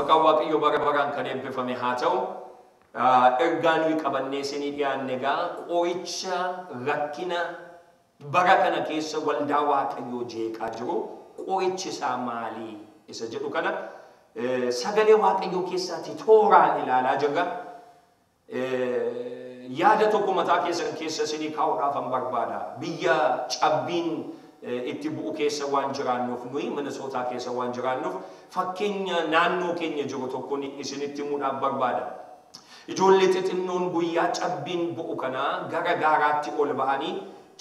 Maqaan Waaqayyoo bara baraan kan eebbifame haa ta'u. Ergaa nuyi qabannee isinii dhiyaanne egaa qoricha rakkina bara kana keessa waldaa Waaqayyoo jeeqaa jiru qorichi isaa maali isa jedhu kana sagalee Waaqayyoo keessaatti tooraan ilaalaa jirra. Yaada tokko mataa keessan keessa isinii kaa'uudhaaf an barbaada. Biyya cabbiin itti bu'u keessa waan jiraannuuf nuyi Minnesota keessa waan jiraannuuf fakkeenya naannoo keenya jiru tokkoon isinitti himuudhaaf barbaada. Ijoollee xixinnoon guyyaa cabbiin bu'u kana gara gaaraatti ol ba'anii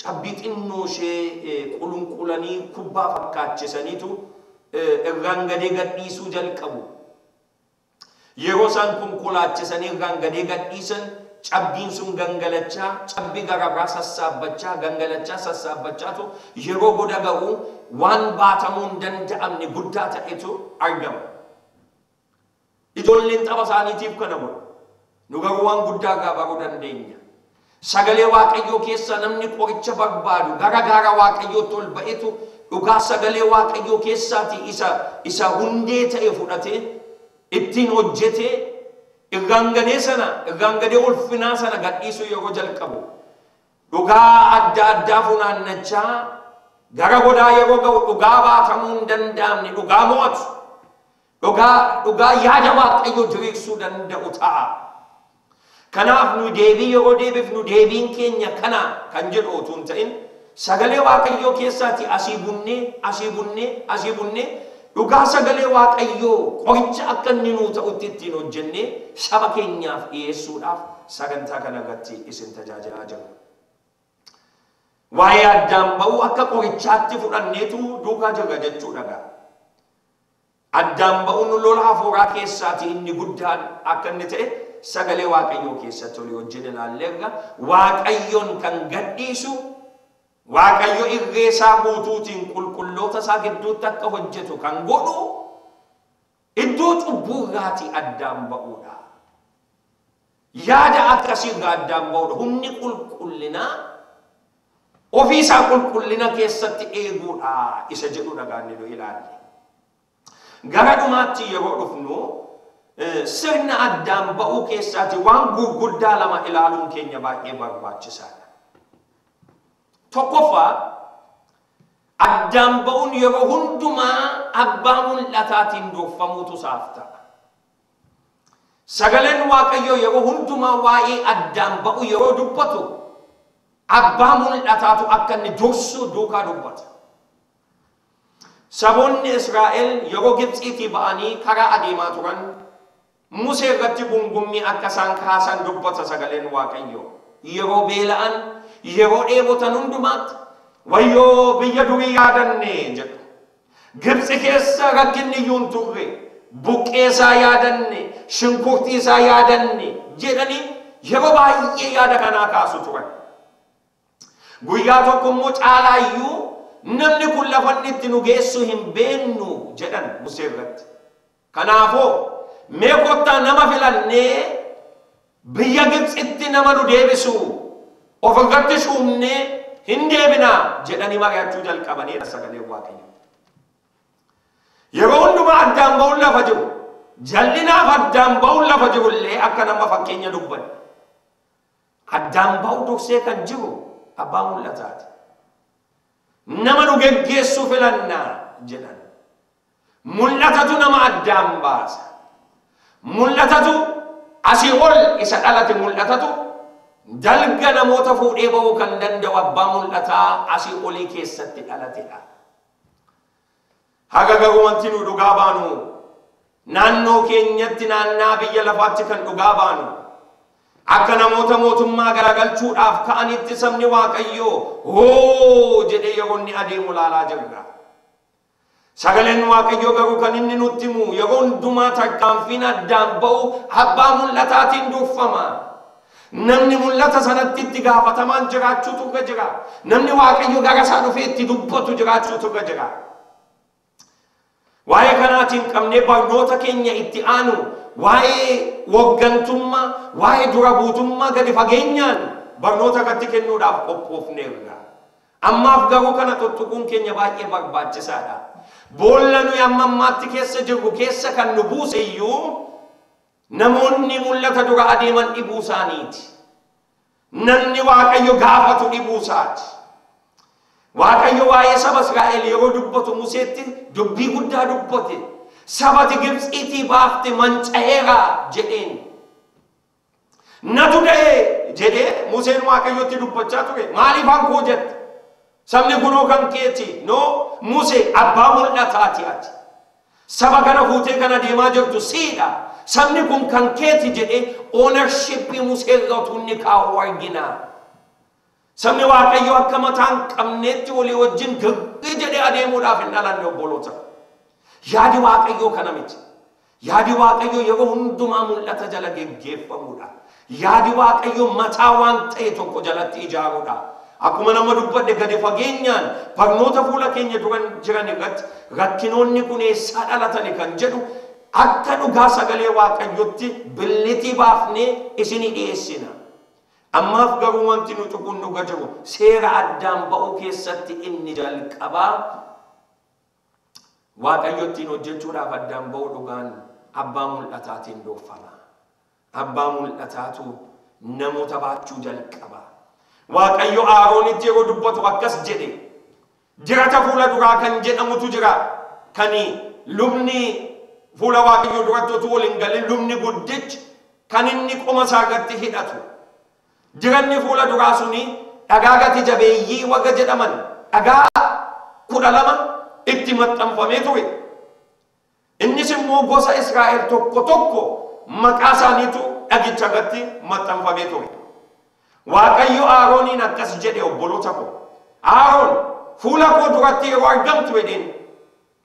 cabbii xinnoo ishee qulunqulanii kubbaa fakkaachisaniitu irraan gadee gadhiisuu jalqabu. Yeroo isaan konkolaachisanii irraan gadee gadhiisan cabbiin sun gangalachaa, cabbii gara biraa sassaabbachaa, gangalachaa sassaabbachaatu yeroo goda ga'u waan baatamuu hin danda'amne guddaa ta'etu argama. Ijoolleen tapha isaaniitiif kana godhu. Nu garuu waan guddaa irraa baruu dandeenya. Sagalee Waaqayyoo keessa namni qoricha barbaadu gara gaara Waaqayyootti ol ba'etu dhugaa sagalee Waaqayyoo keessaati isa hundee ta'e fudhatee ittiin hojjetee irraan gadee sana irraan gadee ulfinaa sana gadhiisuu yeroo jalqabu dhugaa adda addaa funaannachaa gara godaa yeroo ga'u dhugaa baatamuu hin danda'amne dhugaa mo'atu dhugaa yaada Waaqayyoo diriirsuu danda'u ta'a. Kanaaf nu deebii yeroo deebifnu deebiin keenya kana kan jedhu otoo hin ta'in sagalee Waaqayyoo keessaati asii bunnee asii bunnee asii bunnee dhugaa sagalee Waaqayyoo qoricha akka inni nuu ta'utti ittiin hojjennee saba keenyaaf dhiyeessuudhaaf sagantaa kana irratti isin tajaajilaa jirra. Waa'ee addaan ba'uu akka qorichaatti fudhanneetu duukaa jirra jechuudha gaa. Addaan ba'uun lola hafuuraa keessaati inni guddaan akka inni ta'e sagalee Waaqayyoo keessatti olii wajjin ilaalleerra. Waaqayyoon kan gadhiisu Waaqayyo irree isaa guutuutiin qulqulloota isaa gidduutti akka hojjetu kan godhu iddoo cubbuu irraatii addaan ba'uudha. Yaada akkasii irraa addaan ba'uudha. Humni qulqullinaa ofii isaa qulqullina keessatti eeguudha isa jedhu dhagaanni nu ilaalle. Gara dhumaatti yeroo dhufnu sirna addaan ba'uu keessaati waan gurguddaa lama ilaaluun keenya baay'ee barbaachisaadha. Tokkoffaa addaan ba'uun yeroo hundumaa abbaa mul'ataatiin durfamuutu isaaf ta'a. Sagaleen Waaqayyoo yeroo hundumaa waa'ee addaan ba'u yeroo dubbatu abbaa mul'ataatu akka inni dursu duukaa dubbata. Saboonni Israa'el yeroo Gibxiitii ba'anii karaa adeemaa turan Musee irratti gungummii akka isaan kaasan dubbata sagaleen Waaqayyoo. Yeroo beela'an, yeroo dheebotan hundumaatti wayyoo biyya durii yaadanne jedhu. Gibxi keessa rakkinni iyyuu hin turre, buqqee isaa yaadanne, shunkurtii isaa yaadanne jedhanii yeroo baay'ee yaada kanaa kaasu turan. Guyyaa tokko immoo caalaa iyyuu namni kun lafa inni itti nu geessu hin beeknu jedhan Musee irratti. Kanaafoo mee kottaa nama filannee biyya Gibxitti nama nu deebisu ofirratti shuumnee hin deebinaa jedhanii mari'achuu jalqabaniidha sagaleen Waaqayyoo. Yeroo hundumaa addaan ba'uun lafa jiru, jallinaaf addaan ba'uun lafa jiru illee akka nama fakkeenya dubbanne. Addaan ba'uu dursee kan jiru abbaa mul'ataati. Nama nu geggeessu filannaa jedhan. Mul'atatu nama addaan baasa. Mul'atatu asii ol isa dhalate mul'atatu dalga namoota fuudhee ba'uu kan danda'u abbaa mul'ataa asii olii keessatti dhalatedha. Haga garuu wanti nu dhugaa baanu naannoo keenyatti naannaa biyya lafaatti kan dhugaa baanu akka namoota mootummaa garagalchuudhaaf ka'anitti sabni Waaqayyoo hoo jedhee yeroo inni adeemu ilaalaa jirra. Sagaleen Waaqayyoo garuu kan inni nutti himu yeroo hundumaa tarkaanfiin addaan ba'u abbaa mul'ataatiin durfama. Namni mul'ata sanatti itti gaafatamaan jiraachuutu irra jira. Namni Waaqayyo gara isaa dhufee itti dubbatu jiraachuutu irra jira. Waa'ee kanaatiin qabnee barnoota keenya itti aanu waa'ee hooggantummaa, waa'ee dura buutummaa gadi fageenyaan barnoota irratti kennuudhaaf qophoofneerra. Ammaaf garuu kana tuttuquun keenya baay'ee barbaachisaadha. Boolla nuyi amma ammaatti keessa jirru keessa kan nu buuse iyyuu namoonni mul'ata dura adeeman dhibuu isaaniiti. Namni Waaqayyo gaafatu dhibuu isaati. Waaqayyo waa'ee saba Israa'el yeroo dubbatu Museetti dubbii guddaa dubbate. Sabati Gibxiitii baafte manca'eera jedheen. Natu da'ee jedhee Museen Waaqayyotti dubbachaa ture. Maaliif hankoo jette? Sabni kunoo kan keeti. No, Musee abbaa mul'ataati ati. Saba kana fuutee kana deemaa jirtu siidha. Sabni kun kan keeti jedhee ownershipii Musee irra utuu inni kaa'u argina. Sabni Waaqayyo akka mataa hin qabneetti walii wajjin girri jedhee adeemuudhaaf hin dhalanne obboloota. Yaadi Waaqayyoo kana miti. Yaadi Waaqayyoo yeroo hundumaa mul'ata jala geggeeffamuudha. Yaadi Waaqayyoo mataa waan ta'e tokko jalatti ijaaruudha. Akkuma nama dubbadhe gadi fageenyaan barnoota fuula keenya duran jiran irratti rakkinoonni kun eessaa dhalatani kan jedhu akka dhugaa sagalee Waaqayyootti billitii baafnee isinii dhiyeessina. Ammaaf garuu wanti nu tuquun dhuga jiru seera addaan ba'uu keessatti inni jalqabaa Waaqayyottiin hojjechuudhaaf addaan ba'uu dhugaan abbaa mul'ataatiin doofama. Abbaa mul'ataatu namoota baachuu jalqaba. Waaqayyo Aroonitti yeroo dubbatu akkas jedhe. Dirata fuula duraa kan jedhamutu jira. Kan lubni fuula Waaqayyoo duratti utuu wal hin galin lubni guddichi kan inni qoma isaa irratti hidhatu. Diranni fuula duraa suni dhagaa gati jabeeyyii waga jedhaman dhagaa 12 itti maxxanfamee ture. Innis immoo gosa Israa'el tokko tokko maqaa isaaniitu dhagicha irratti maxxanfamee ture. Waaqayyo Arooniin akkas jedhe obboloota koo. Aroon fuula koo duratti yeroo argamtu jedheen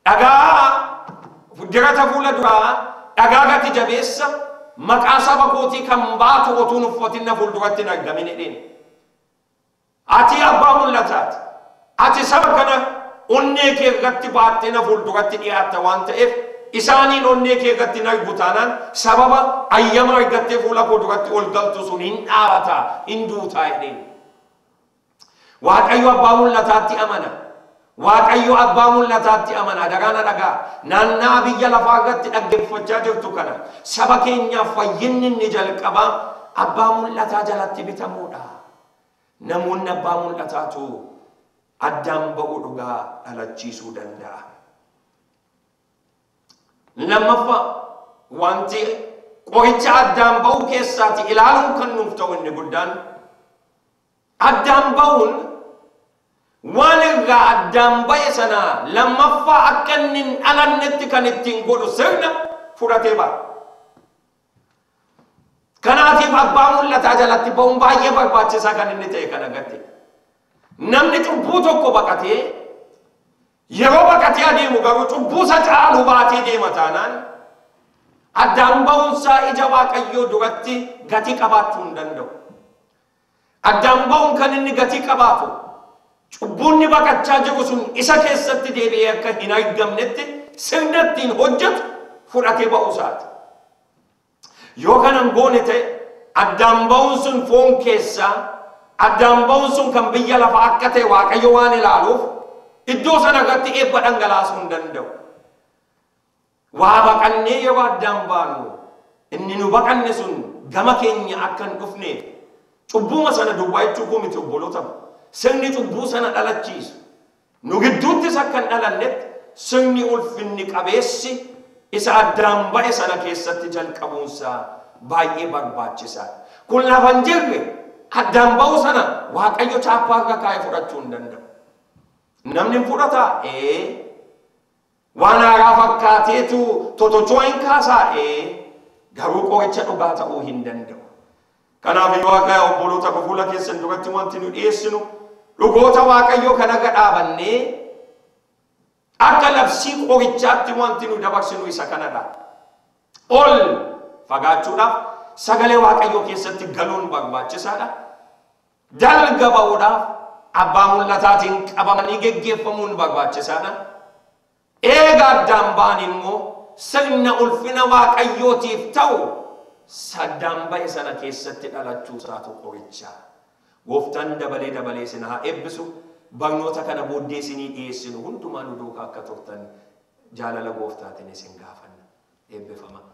dhagaa dirata fuula duraa dhagaa gati jabeessa maqaa saba kootii kan baatu otuu hin uffatin na fuulduratti hin argamin jedheen. Ati abbaa mul'ataati. Ati saba kana onnee kee irratti baattee na fuulduratti dhiyaatta waan ta'eef isaaniin onnee kee irratti hin argu taanaan sababa ayyama argattee fuula koo duratti ol galtu sun hin dhaabata, hin duutaa jedheen. Waaqayyo abbaa mul'ataatti amana. Waaqayyo abbaa mul'ataatti amana. Dagaana dhagaa. Naannaa biyya lafaa irratti dhaggeeffachaa jirtu kana saba keenyaaf fayyinni inni jalqabaa abbaa mul'ataa jalatti bitamuudha. Namoonni abbaa mul'ataatu addaan ba'uu dhugaa dhalachiisuu danda'a. Lammaffaa wanti qoricha addaan ba'uu keessaati ilaaluun kan nuuf ta'u inni guddaan addaan ba'uun waan irraa addaan ba'e sana lammaffaa akka inni hin dhalannetti kan ittiin godhu sirna fudhatee ba'a. Kanaatiif abbaa mul'ataa jalatti ba'uun baay'ee barbaachisaa kan inni ta'e kan agartee. Namni cubbuu tokko baqatee yeroo baqatee adeemu garuu cubbuu isa caalu baatee deema taanaan addaan ba'uunsaa ija Waaqayyoo duratti gatii qabaachuu hin danda'u. Addaan ba'uun kan inni gatii qabaatu cubbuun baqachaa jiru sun isa keessatti deebi'ee akka hin argamnetti sirna ittiin hojjetu fudhatee ba'uusaati. Yoo kana hin goone ta'e addaan ba'uun sun foon keessaa addaan ba'uun sun kan biyya lafaa akka ta'e Waaqayyo waan ilaaluuf iddoo sana irratti eebba dhangalaasuu hin danda'u. Waa baqannee yeroo addaan baanu inni nu baqanne sun gama keenya akka hin dhufneef cubbuma sana duwwaa jechuu miti obboloota. Sirni cubbuu sana dhalachiisu. Nu gidduuttis akka hin dhalannetti sirni ulfinni qabeessi isa addaan ba'e sana keessatti jalqabuunsaa baay'ee barbaachisaadha. Kun lafa hin jirre addaan ba'uu sana Waaqayyo chaappaa irra kaa'ee fudhachuu hin danda'u. Namni hin fudhataa? Waan haaraa fakkaateetu totochoo hin kaasaa? Garuu qoricha dhugaa ta'uu hin danda'u. Kanaaf yoo akka obboloota koo fuula keessan duratti wanti nu dhiyeessinu dhugoota Waaqayyoo kana irra dhaabannee akka labsii qorichaatti wanti nu dabarsinu isa kanadha. Ol fagaachuudhaaf sagalee Waaqayyoo keessatti galuun barbaachisaadha. Dalga ba'uudhaaf abbaa mul'ataatiin qabamanii geggeeffamuun barbaachisaadha. Eega addaan ba'an immoo sirna ulfina Waaqayyootiif ta'u saddaan ba'e sana keessatti dhalachuu isaatu qoricha. Gooftaan dabalee dabalee isin haa eebbisu. Barnoota kana booddee isinii dhiyeessinu hundumaa nu duukaa akka turtan jaalala gooftaatiin isin gaafanna. Eebbifamaa.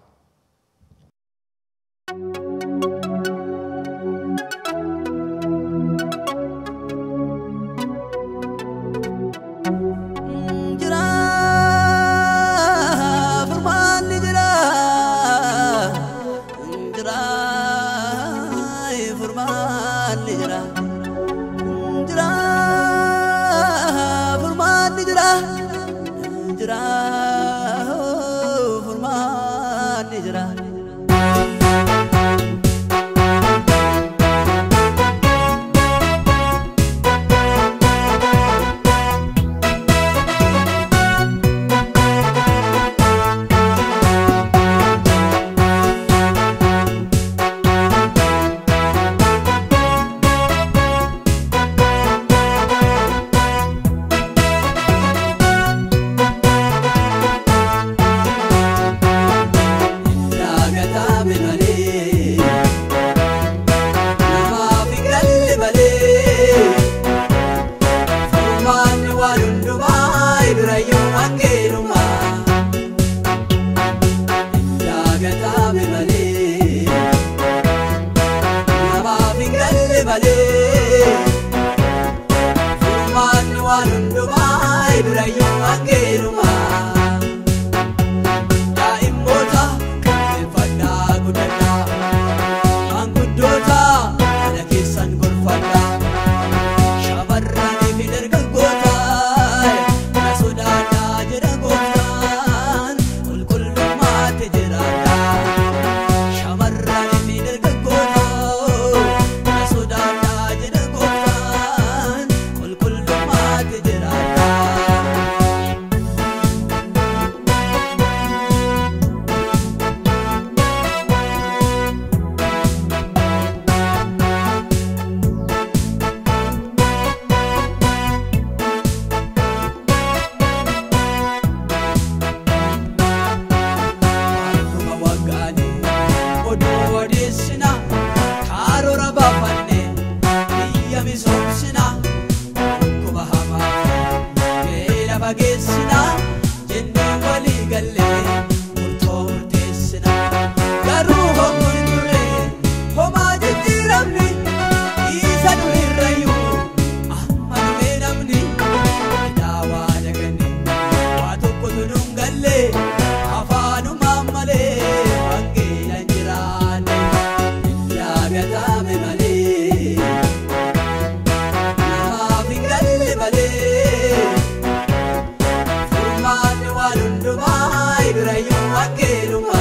Furmaanni waan hundumaa birayyuu wangeeluma.